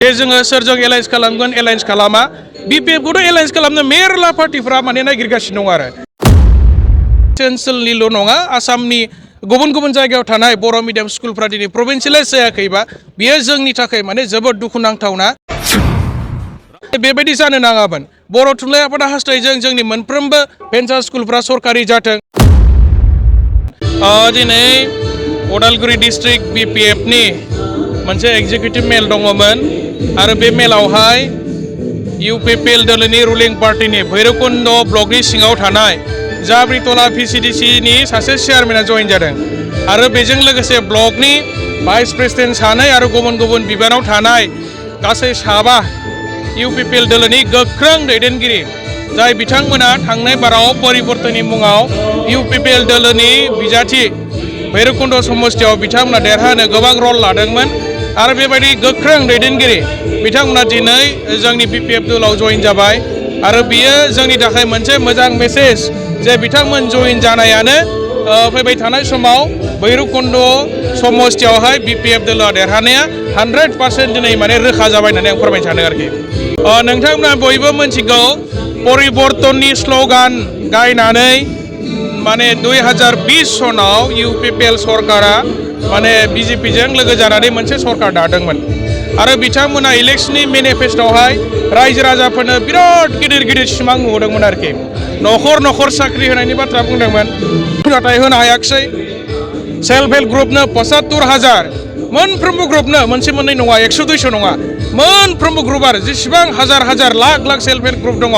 जोङो सोरजों एलायन्स खालामगोन एलायन्स खालामा बिपिएफखौथ' एलायन्स खालामनो मेरला पार्टिफ्रा माने नागिरगासिनो दं आरो ओनसोलनिल' नङा आसामनि गुबुन गुबुन जायगायाव थानाय बर' मिडियाम स्कुलफ्रा दिनै प्रभिन्सियेलाइज जायाखैबा बियो जोंनि थाखाय माने जोबोद दुखुनांथावना बेबायदि जानो नाङामोन। बर' थुनलाइ आफादा हास्थायजों जोंनि मोनफ्रोमबो भेन्सार स्कुलफ्रा सरकारि जाथों। दिनै उदालगुरि डिस्ट्रिक्ट बिपिएफनि मोनसे एग्जिकिउटिभ मेल दङमोन आरो बे मेलावहाय इउपिपिएल दोलोनि रुलिं पार्टिनि भैरबकुन्द ब्लकनि सिङाव थानाय जाब्रितला भिसिडिसिनि सासे चेयारमेना जइन जादों आरो बेजों लोगोसे ब्लकनि भाइस प्रेसिडेन्ट सानै आरो गुबुन गुबुन बिबानाव थानाय गासै 7 इउपिपिएल दोलोनि गोख्रों दैदेनगिरि जाय बिथांमोना थांनाय बाराव परिबर्तननि मुङाव इउपिपिएल दोलोनि बिजाथि भैरबकुन्द समस्तियाव बिथांमोना देरहानो गोबां रल लादोंमोन आरो बेबायदि गोख्रों दैदेनगिरि बिथांमोना दिनै जोंनि बिपिएफ दोलाव जइन जाबाय आरो बियो जोंनि थाखाय मोनसे मोजां मेसेज जे बिथांमोन जइन जानायानो फैबाय थानाय समाव भैरबकुन्द समस्तियावहाय बिपिएफ दोलोआ देरहानाया 100% दिनै माने रोखा जाबाय होननानै आं फोरमायनो सानो आरोखि। नोंथांमोना बयबो मिथिगौ परिबर्तननि स्ल'गान गायनानै माने 2020 सनाव इउपिपिएल सरकारा माने बिजेपिजों लोगो जानानै मोनसे सरकार दादोंमोन आरो बिथांमोना इलेक्शननि मेनिफेस्ट'आवहाय रायजो राजाफोरनो बिराद गिदिर गिदिर सिमां नुदोंमोन आरोखि न'खर न'खर साख्रि होनायनि बाथ्रा बुंदोंमोन नाथाय होनो हायाखिसै। सेल्फ हेल्प ग्रुपनो 75,000 मोनफ्रोमबो ग्रुपनो मोनसे मोननै नङा 100-200 नङा मोनफ्रोमबो ग्रुप आरो जेसेबां हाजार लाख सेल्फ हेल्प ग्रुप दङ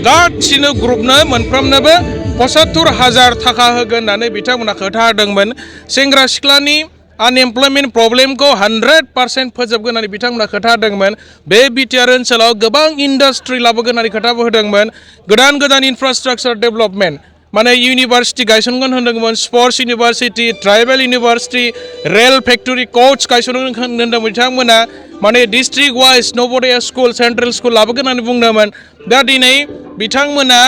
गासिनो ग्रुपनो मोनफ्रोमनोबो 75,000 थाखा होगोन होननानै बिथांमोना खोथा होदोंमोन। सेंग्रा सिख्लानि आनएमप्लयमेन्ट प्रब्लेमखौ 100% फोजोबगोन होननानै बिथांमोना खोथा होदोंमोन। बे बिटिआर ओनसोलाव गोबां इन्डास्ट्रि लाबोगोन होननानै खोथाबो होदोंमोन। गोदान इनफ्रास्ट्राक्चार डेभेलपमेन्ट माने इउनिभार्सिटि गायसनगोन होनदोंमोन sports university tribal university rail factory कच गायसनगोन होनदोंमोन बिथांमोना माने district wise Navodaya school central school लाबोगोन होननानै बुंदोंमोन। दा दिनै बिथांमोना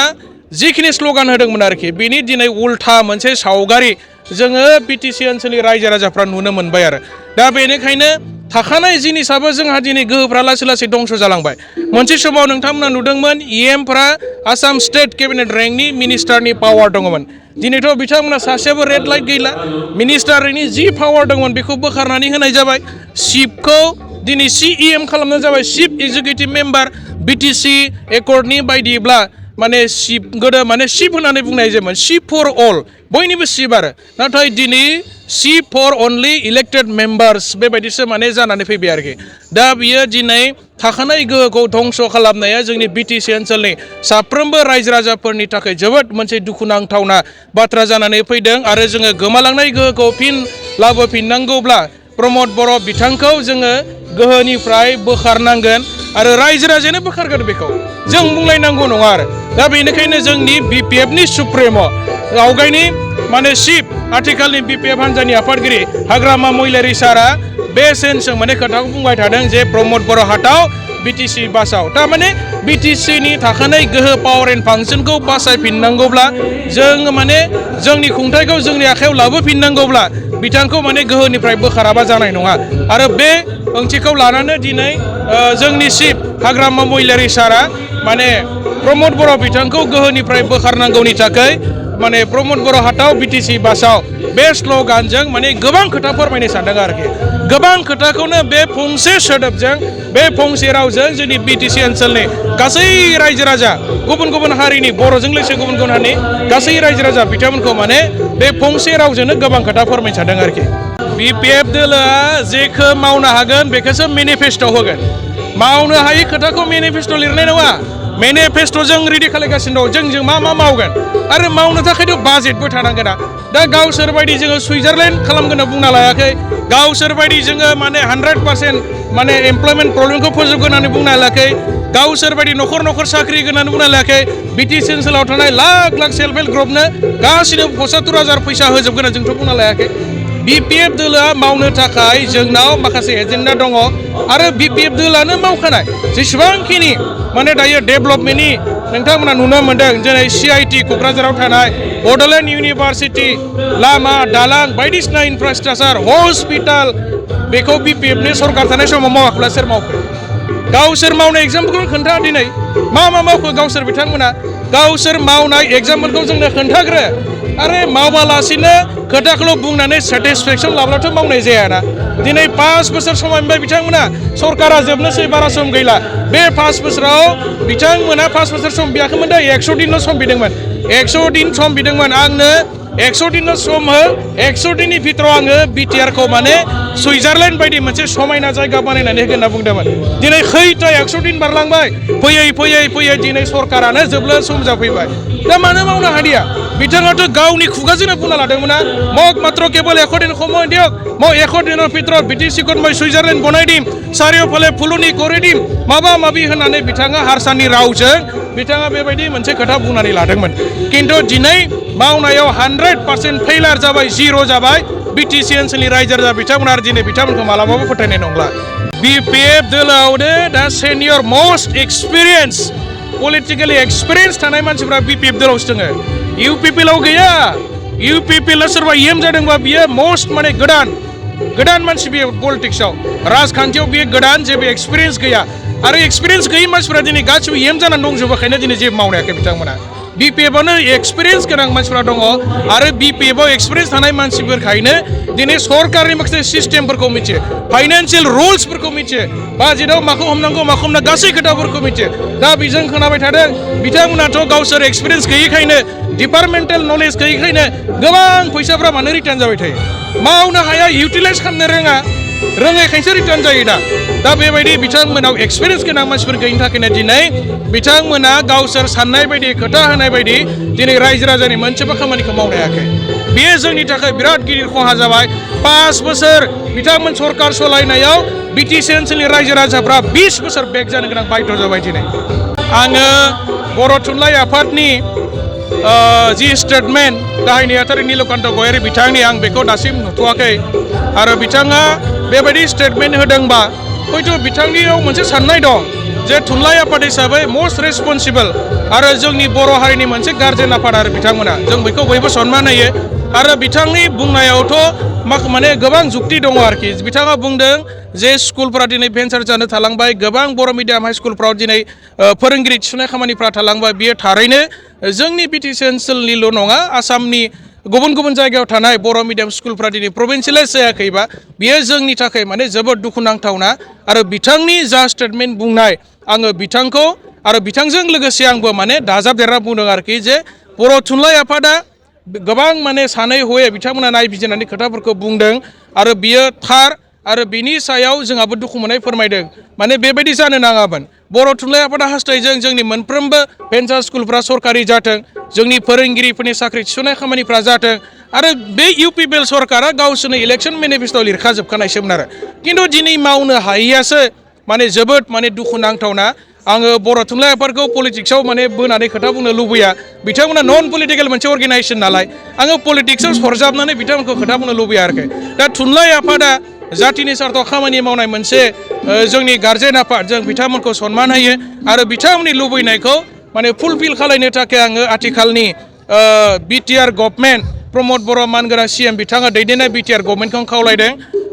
जिखिनि स्ल'गान होदोंमोन आरोखि बिनि दिनै उल्था मोनसे सावगारि जोङो बिटिसि ओनसोलनि रायजो राजाफ्रा नुनो मोनबाय आरो दा बेनिखायनो थाखानाय जिनिसाबो जोंहा दिनै गोहोफ्रा लासै लासै दंस जालांबाय। मोनसे समाव नोंथांमोना नुदोंमोन इएमफ्रा आसाम स्टेट केबिनेट रेंकनि मिनिस्टारनि पावार दङमोन। दिनैथ' बिथांमोना सासेयाबो रेड लाइट गैला मिनिस्टारनि जि पावार दंमोन बेखौ बोखारनानै होनाय जाबाय। चिफखौ दिनै CEM खालामनाय जाबाय चिफ एक्जिकिउटिभ मेम्बार बिटिसि एकर्डनि बायदिब्ला माने चिफ गोदो माने चिफ होननानै बुंनाय जायोमोन चिफ फर अल बयनिबो चिफ आरो नाथाय दिनै चिफ फर अनलि इलेक्टेड मेम्बार्स बेबायदिसो माने जानानै फैबाय आरोखि। दा बियो दिनै थाखानाय गोहोखौ धंस खालामनाया जोंनि बिटिसि ओनसोलनि साफ्रोमबो रायजो राजाफोरनि थाखाय जोबोद मोनसे दुखुनांथावना बाथ्रा जानानै फैदों आरो जोङो गोमालांनाय गोहोखौ फिन लाबोफिननांगौब्ला प्रमद बर' बिथांखौ जोङो गोहोनिफ्राय बोखारनांगोन आरो रायजो राजायानो बोखारगोन बेखौ जों बुंलायनांगौ नङा आरो दा बेनिखायनो जोंनि बिपिएफनि सुप्रिम' आवगायनि माने चिफ आथिखालनि बिपिएफ हान्जानि आफादगिरि हाग्रामा महिलारि सारा बे सेन्सजों माने खोथाखौ बुंबाय थादों जे प्रमद बर' हाटाव बिटिसि बासाव थारमाने बिटिसिनि थाखानाय गोहो पावार एन्ड फांसनखौ बासायफिननांगौब्ला जों माने जोंनि खुंथायखौ जोंनि आखायाव लाबोफिननांगौब्ला बिथांखौ माने गोहोनिफ्राय बोखाराबा जानाय नङा आरो बे ओंथिखौ लानानै दिनै जोंनि चिफ हाग्रामा महिलारि सारा माने प्रमद बर' बिथांखौ गोहोनिफ्राय बोखारनांगौनि थाखाय माने प्रमद बर' हाटाव बिटिसि बासाव बे स्ल'गानजों माने गोबां खोथा फोरमायनो सानदों आरोखि गोबां खोथाखौनो बे फंसे सोदोबजों बे फंसे रावजों जोंनि बिटिसि ओनसोलनि गासै रायजो राजा गुबुन गुबुन हारिनि बर'जों लोगोसे गुबुन गुबुन हारिनि गासै रायजो राजा बिथांमोनखौ माने बे फंसे रावजोंनो गोबां खोथा फोरमायनो सानदों आरोखि। बिपिएफ दोलोआ जेखौ मावनो हागोन बेखौसो मेनिफेस्ट'आव होगोन मावनो हायि खोथाखौ मेनिफेस्ट' लिरनाय नङा मेनिफेस्ट'जों रेडि खालामगासिनो दं जों मा मावगोन आरो मावनो थाखायथ' बाजेटबो थानांगोन दा गावसोर बायदि जोङो सुइजारलेण्ड खालामगोन होनना बुंना लायाखै गावसोर बायदि जोङो माने 100% माने एमप्लयमेन्ट प्रब्लेमखौ फोजोबगोन होननानै बुंना लायाखै गावसोर बायदि न'खर न'खर साख्रि होगोन होननानै बुंना लायाखै बिटिसि ओनसोलाव थानाय लाख सेल्फ हेल्प ग्रुपनो गासिनो 75,000 फैसा होजोबगोन होनना जोंथ' बुंना लायाखै। बिपिएफ दोलोआ मावनो थाखाय जोंनाव माखासे एजेन्डा दङ आरो बिपिएफ दोलोआनो मावखानाय जेसेबांखिनि माने दायो डेभेलपमेन्टनि नोंथांमोना नुनो मोन्दों जेरै CIT क'क्राझाराव थानाय बड'लेण्ड इउनिभार्सिटि लामा दालां बायदिसिना इनफ्रास्ट्राक्चार हस्पिटाल बेखौ बिपिएफनि सरकार थानाय समाव मावाखैब्ला सोर मावखो गावसोर मावनाय एग्जामफोरखौ खोन्था दिनै मा मावखो गावसोर बिथांमोना गावसोर मावनाय एग्जामफोरखौ जोंनो खोन्थाग्रो आरो मावालासिनो खोथाखौल' बुंनानै सेटिसफेक्सन लाब्लाथ' मावनाय जायाना दिनै 5 बोसोर समायबाय बिथांमोना सरकारा जोबनोसै बारा सम गैला बे 5 बोसोराव बिथांमोना 5 बोसोर सम बियाखैमोन दा 100 दिनल' सम बिदोंमोन 100 दिन सम बिदोंमोन आंनो 100 दिनल' सम हो 100 दिननि भितराव आङो बिटिआर खौ माने सुइजारलेण्ड बायदि मोनसे समायना जायगा बानायनानै होगोन होनना बुंदोंमोन दिनै खैथा 100 दिन बारलांबाय फैयै दिनै सरकारानो जोबनो सम जाफैबाय दा मानो मावनो हादिया बिथाङाथ' गावनि खुगाजोंनो बुंना लादोंमोन ना मग मात्र केवल 100 दिन সময় দিয়ক মই 100 দিনৰ ভিতৰত বিটিচিকত মই সুইজাৰলেণ্ড বনাই দিম চাৰিওফালে ফুলনি কৰি দিম माबा माबि होननानै बिथाङा हारसानि रावजों बिथाङा बेबायदि मोनसे खोथा बुंनानै लादोंमोन किन्तु दिनै मावनायाव 100% फेलार जाबाय जिर' जाबाय बिटिसि ओनसोलनि रायजो राजा बिथांमोना दिनै बिथांमोनखौ मालाबाबो फोथायनाय नंला बिपिएफ दोलावनो दा senior most experience politically experience थानाय मानसिफ्रा बिपिएफ दोलावसो दङ इउपिपिएलआव गैया इउपिपिएलआव सोरबा इएम जादोंबा बियो मोस्ट माने गोदान मानसि बियो पलिटिक्सआव राजखान्थियाव बियो गोदान जेबो एक्सपिरियेन्स गैया आरो एक्सपिरियेन्स गैयै मानसिफ्रा दिनै गासिबो इएम जानानै दंजोबोखायनो दिनै जेबो मावनो हायाखै बिथांमोना बिपिएफआवनो एक्सपिरियेन्स गोनां मानसिफ्रा दङ आरो बिपिएफआव एक्सपिरियेन्स थानाय मानसिफोरखायनो दिनै सरकारनि माखासे सिस्टेमफोरखौ मिथियो फाइनान्सियेल रुल्सफोरखौ मिथियो बाजेटआव माखौ हमनांगौ माखौ हमना गासै खोथाफोरखौ मिथियो दा बेजों खोनाबाय थादों बिथांमोनाथ' गावसोर एक्सपिरियेन्स गैयैखायनो डिपार्टमेन्टेल नलेज गैयैखायनो गोबां फैसाफ्रा मानो रिटार्न जाबाय थायो मावनो हाया इउटिलाइज खालामनो रोङैखायसो रिटार्न जायो दा बेबायदि बिथांमोनाव एक्सपिरियेन्स गोनां मानसिफोर गैयिनि थाखायनो दिनै बिथांमोना गावसोर साननाय बायदि खोथा होनाय बायदि दिनै रायजो राजानि मोनसेबो खामानिखौ मावनो हायाखै बेयो जोंनि थाखाय बिराद गिदिर खहा जाबाय 5 बोसोर बिथांमोन सरकार सालायनायाव बिटिसि ओनसोलनि रायजो राजाफ्रा 20 बोसोर बेक जानो गोनां बाध्य जाबाय दिनै आङो बर' थुनलाइ आफादनि जि स्टेटमेन्ट गाहाय नेहाथारि नीलकान्त गयारी बिथांनि आं बेखौ दासिम नुथ'वाखै आरो बिथाङा बेबायदि स्टेटमेन्ट होदोंबा हयथ' बिथांनियाव मोनसे साननाय दं जे थुनलाइ आफाद हिसाबै मस्ट रेसपन्सिबल आरो जोंनि बर' हारिनि मोनसे गार्जेन आफाद आरो बिथांमोना जों बेखौ बयबो सनमान होयो आरो बिथांनि बुंनायावथ' माने गोबां जुक्ति दङ आरोखि बिथाङा बुंदों जे स्कुलफोरा दिनै भेन्सार जानो थालांबाय गोबां बर' मिडियाम हाइ स्कुलफ्राव दिनै फोरोंगिरि थिसननाय खामानिफ्रा थालांबाय बियो थारैनो जोंनि बिटिसि ओनसोलनिल' नङा आसामनि गुबुन गुबुन जायगायाव थानाय बर' मिडियाम स्कुलफ्रा दिनै प्रभिन्सियेलाइज जायाखैबा बियो जोंनि थाखाय माने जोबोद दुखुनांथावना आरो बिथांनि जा स्टेटमेन्ट बुंनाय आङो बिथांखौ आरो बिथांजों लोगोसे आंबो माने दाजाबदेरना बुंदों आरोखि जे बर' थुनलाइ आफादा गोबां माने सानै हयै बिथांमोना नायबिजिरनानै खोथाफोरखौ बुंदों आरो बियो थार आरो बिनि सायाव जोंहाबो दुखु मोननाय फोरमायदों माने बेबायदि जानो नाङामोन बर' थुनलाइ आफादा हास्थायजों जोंनि मोनफ्रोमबो भेन्सार स्कुलफ्रा सरकारि जाथों जोंनि फोरोंगिरिफोरनि साख्रि थिसननाय खामानिफ्रा जाथों आरो बे इउपिपिएल सरकारा गावसोरनो इलेक्सन मेनिफेस्ट'आव लिरखाजोबखानायसोमोन आरो खिन्थु दिनै मावनो हायैयासो माने जोबोद माने दुखुनांथावना आङो बर' थुनलाइ आफादखौ पलिटिक्सआव माने बोनानै खोथा बुंनो लुबैया बिथांमोना नन पलिटिकेल मोनसे अर्गेनाइजेसन नालाय आङो पलिटिक्सआव सरजाबनानै बिथांमोनखौ खोथा बुंनो लुबैया आरोखि दा थुनलाइ आफादा जातिनि सार्थआव खामानि मावनाय मोनसे जोंनि गार्जेन आफाद जों बिथांमोनखौ सनमान होयो आरो बिथांमोननि लुबैनायखौ माने फुलफिल खालामनो थाखाय आङो आथिखालनि बिटिआर गभर्नमेन्ट प्रमद बर' मानगोनां सिएम बिथाङा दैदेननाय बिटिआर गभर्नमेन्टखौ खावलायदों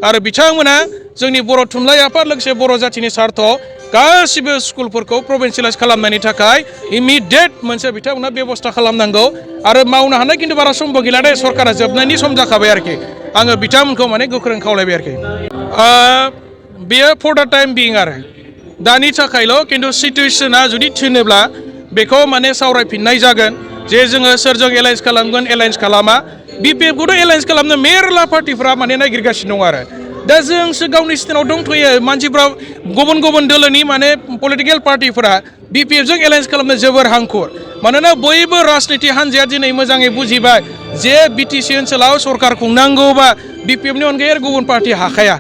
आरो बिथांमोना जोंनि बर' थुनलाइ आफाद लोगोसे बर' जातिनि सार्थआव गासिबो स्कुलफोरखौ प्रभिन्सियेलाइज खालामनायनि थाखाय इमिडियेट मोनसे बिथांमोना बेबस्था खालामनांगौ आरो मावनो हानाय खिन्थु बारा समबो गैला दे सरकारा जोबनायनि सम जाखाबाय आरोखि आङो बिथांमोनखौ माने गोख्रों खावलायबाय आरोखि बेयो फर दा टाइम बिं आरो दानि थाखायल' खिन्थु सिटुवेसना जुदि थिनोब्ला बेखौ माने सावरायफिननाय जागोन जे जोङो सोरजों एलायन्स खालामगोन एलायन्स खालामा बिपिएफखौथ' एलायन्स खालामनो मेरला पार्टिफ्रा माने नागिरगासिनो दं आरो दा जोंसो गावनि स्टेनाव दंथ'यो मानसिफ्रा गुबुन गुबुन दोलोनि माने पलिटिकेल पार्टिफोरा बिपिएफजों एलायन्स खालामनो जोबोर हांखुर मानोना बयबो राजनिति हान्जाया दिनै मोजाङै बुजिबाय जे बिटिसि ओनसोलाव सरकार खुंनांगौबा बिपिएफनि अनगायै गुबुन पार्टि हाखाया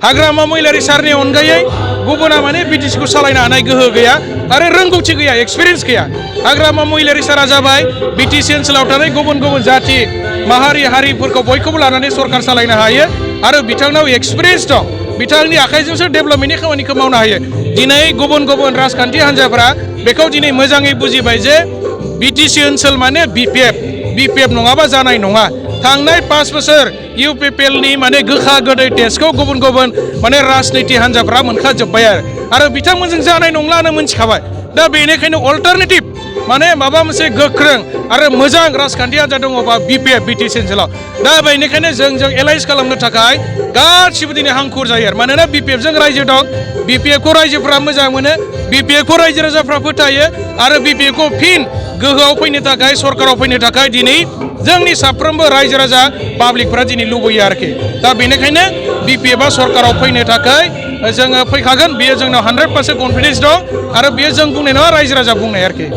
हाग्रामा महिलारि सारनि अनगायै गुबुना माने बिटिसिखौ सालायनो हानाय गोहो गैया आरो रोंगौथि गैया एक्सपिरियेन्स गैया हाग्रामा महिलारि सारा जाबाय बिटिसि ओनसोलाव थानाय गुबुन गुबुन जाति माहारि हारिफोरखौ बयखौबो लानानै सरकार सालायनो हायो आरो बिथांनाव एक्सपिरियेन्स दं बिथांनि आखाइजोंसो डेभेलपमेन्टनि खामानिखौ मावनो हायो दिनै गुबुन गुबुन राजखान्थि हान्जाफोरा बेखौ दिनै मोजाङै बुजिबाय जे बिटिसि ओनसोल माने बिपिएफ नङाबा जानाय नङा थांनाय 5 बोसोर UPPLनि माने गोखा गोदै टेस्टखौ गुबुन गुबुन माने राजनिति हान्जाफ्रा मोनखाजोब्बाय आरो बिथांमोनजों जानाय नंला होनना मोनथिखाबाय दा बेनिखायनो अल्टारनेटिभ माने माबा मोनसे गोख्रों आरो मोजां राजखान्थि हान्जा दङबा BPF BTC ओनसोलाव दा बेनिखायनो जों एलायन्स खालामनो थाखाय गासिबो दिनै हांखुर जायो आरो मानोना BPF जों रायजो दं BPF खौ रायजोफ्रा मोजां मोनो BPF खौ रायजो राजाफ्रा फोथायो आरो BPF खौ फिन गोहोआव फैनो थाखाय सरकाराव फैनो थाखाय दिनै जोंनि साफ्रोमबो रायजो राजा पाब्लिकफ्रा दिनै लुबैयो आरोखि दा बेनिखायनो BPFआ सरकाराव फैनो थाखाय जोङो फैखागोन बेयो जोंनाव 100% कनफिडेन्स दं आरो बेयो जों बुंनाय नङा रायजो राजा बुंनाय आरोखि